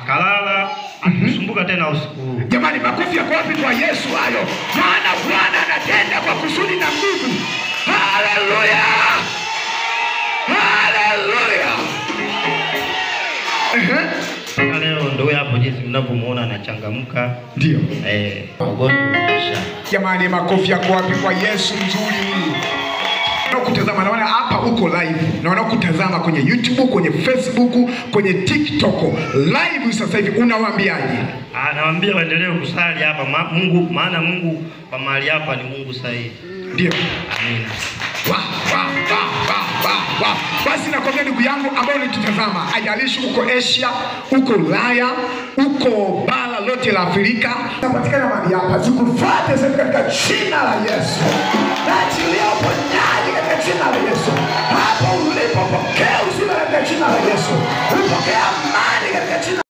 Akalala, akusumbuka tena usiku. Jamani, makofi yako wapi kwa Yesu hayo? Maana Bwana anatenda kwa kusudi na nguvu. Haleluya! Haleluya! Leo ndio hapo jinsi mnavyomuona anachangamka. Ndio. Ugonjwa umeisha. Jamani, makofi yako wapi kwa Yesu mzuri? Kutazama naona hapa uko live, na wanaokutazama kwenye YouTube, kwenye Facebook, kwenye TikTok live sasa hivi, unawaambiaje? Nawaambia waendelee kusali hapa Mungu, maana Mungu kwa mahali hapa ni Mungu sahihi. Ndio. Amina. Wa wa wa wa wa wa. Basi nakwambia ndugu yangu ambao unitutazama, haijalishi uko Asia, uko Ulaya, uko bara lote la Afrika, napatikana mahali hapa, zikufuate sasa katika jina la Yesu. Naachilia uponyaji katika jina la Yesu. Hapo ulipo pokea uzima katika jina la Yesu. Upokea amani katika jina